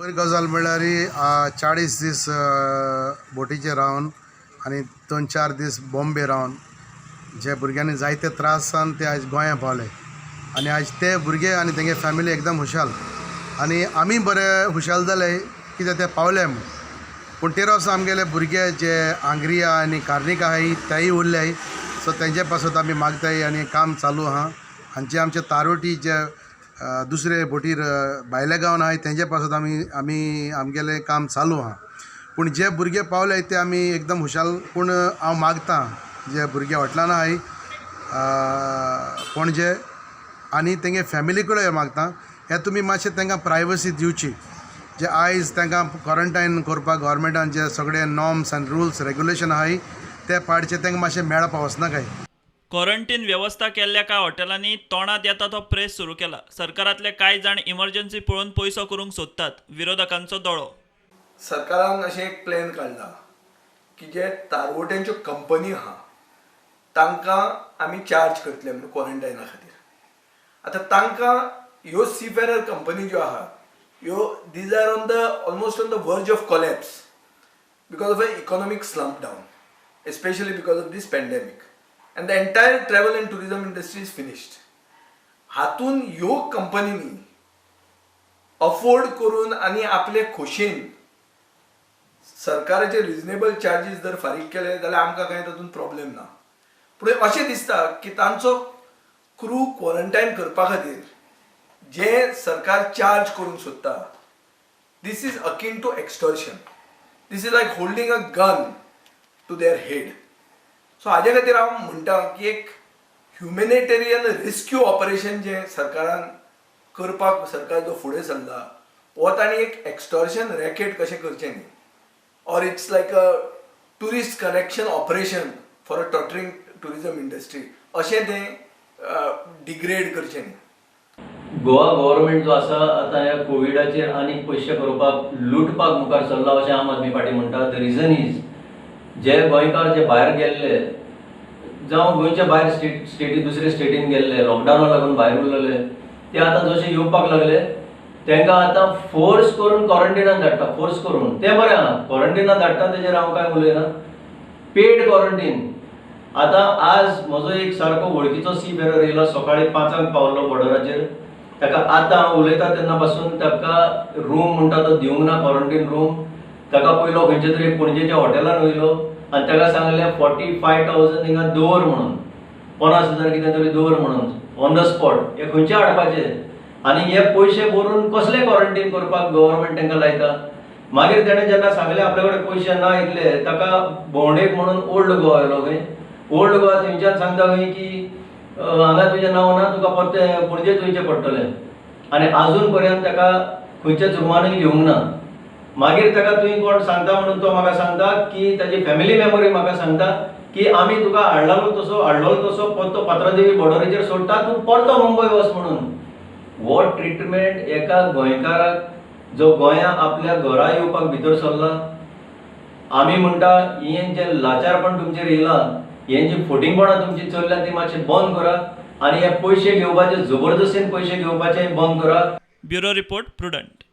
पयली गजाल म्हणल्यार 40 दीस बोटीचेर रावन आनी 2-4 दीस बॉम्बे रावन जे भुरग्यांनी जायते त्रास जावन ते आयज गोंया पावले आनी आयज ते भुरगे आनी तेंगे फॅमिली एकदम खुशाल आनी आमी बरे खुशाल जाले कित्याक ते पावले म्हूण. पूण ते वर्सा आमगेले भुरगे जे आंग्रिया आनी कार्निका आहाय, तेय उरल्याय. सो तेंचे पासत आमी मागताय आनी काम चालू आहा. आनी जे आमचे तारोटी जे दुसरे बोटीर भायल्या गांवान आहाय, तेंचे पासत आमी आमगेलें काम चालू आहा. पूण जे भुरगे पावले ते आमी एकदम खुशाल. पूण हांव मागता, जे भुरगे हॉटलान आहाय पणजे आनी तेंगे फॅमिली कडेन मागता, हे तुमी मातशें तांकां प्रायवसी दिवची. जे आयज तांकां क्वॉरंटायन करपाक गव्हर्मेंटान जे सगळे नॉर्म्स आनी रुल्स रेगुलेशन आहाय, ते पाळचे. तांकां मातशें मेळपा वचनाकाय. क्वॉरंटीन वेवस्था केल्ल्या कांय हॉटेलांनी तोंडात येता तो प्रेस सुरू केला. सरकारांतले कांय जाण इमर्जन्सी पळोवन पयसो करूंक सोदतात, विरोधकांचो दोळो. सरकारान अशें एक प्लॅन काडला की जे तारवट्यांच्यो कंपनी आहा, तांकां आमी चार्ज करतले म्हणून क्वॉरंटायना खातीर. आतां तांकां ह्यो सीफेरर कंपनी ज्यो आहा ह्यो, these are on the almost on the verge of collapse because of a economic slump down, especially because of this pandemic, and the entire travel and tourism industry is finished. हातून ह्यो कंपनींनी afford करून आनी आपले खोशेन सरकाराचे reasonable charges जर फारीक केले जाल्यार आमकां कांय तातूंत प्रॉब्लेम ना. पूण अशें दिसता की तांचो क्रू क्वॉरंटायन करपा खातीर जे सरकार चार्ज करूंक सोदता, this is akin to extortion. This is like holding a gun to their head. So हाजे खातीर हांव म्हणटा की एक ह्युमॅनिटेरियन रेस्क्यू ऑपरेशन जें सरकारान करपाक सरकार जो फुडें सरला, हो तांणी एक एक्स्टॉर्शन रॅकेट कशें करचें न्ही, or it's like a tourist collection operation for a tottering tourism industry अशें तें डिग्रेड करचें न्ही. गोवा गव्हर्मेंट जो आसा, आतां ह्या कोविडाचेर आनीक पयशे करपाक, लुटपाक मुखार सरला अशें आम आदमी पार्टी म्हणटा. The reason is, जे गोंयकार जे भायर गेल्ले, जावं गोंयच्या भायर स्टेटी, दुसरे स्टेटीन गेल्ले, लॉकडावना लागून भायर उरलेले, ते आतां जशे येवपाक लागले, तांकां आतां फोर्स करून क्वॉरंटिनान धाडटा. फोर्स करून, तें बरें आहा, क्वॉरंटिनान धाडटा, तेजेर हांव कांय उलयना. पेड क्वॉरंटीन. आतां आज म्हजो एक सारको वळखीचो सी फेरर येयलो, सकाळी 5 पांक पावल्लो बॉर्डराचेर. ताका आतां हांव उलयता तेन्ना पासून ताका रूम म्हणटा तो दिवंक ना, क्वॉरंटीन रूम. ताका पयलो खंयच्या तरी पणजेच्या हॉटेलान वयलो आनी ताका सांगलें, 45,000 हिंगा दवर म्हणून, 50,000 कितें तरी दवर म्हणून. ऑन the spot हे खंयचे हाडपाचे आनी हे पयशे भरून कसले क्वॉरंटीन करपाक गव्हर्मेंट तांकां लायता? मागीर तेणें जेन्ना सांगलें आपल्या कडेन पयशे ना इतले, ताका भोंवडेक म्हणून ओल्ड गोवा व्हेलो खंय. ओल्ड गोवा थंयच्यान सांगता खंय की हांगा तुजें नांव ना, तुका परतें पणजेच वयचें पडटलें. आनी आजून पर्यंत ताका खंयच्याच रुमानूय घेवंक ना. मागीर ताका तुवें कोण सांगता म्हणून तो म्हाका सांगता की ताजी फॅमिली मेंबरूय म्हाका सांगता की आमी तुका हाडलेलो तसो, हाडलेलो तसो परतो पात्रादेवी बॉर्डरीचेर सोडटा, तूं परतो मुंबय वच म्हणून. हो ट्रिटमेंट एका गोंयकाराक जो गोंया आपल्या घरा येवपाक भितर सरला. आमी म्हणटा, हें जें लाचारपण तुमचेर येयलां, हें जी फटींगपणां तुमची चल्ल्या, ती मातशें बंद करा आनी हे पयशे घेवपाचे, जबरदस्तीन पयशे घेवपाचे बंद करा. Bureau report, prudent.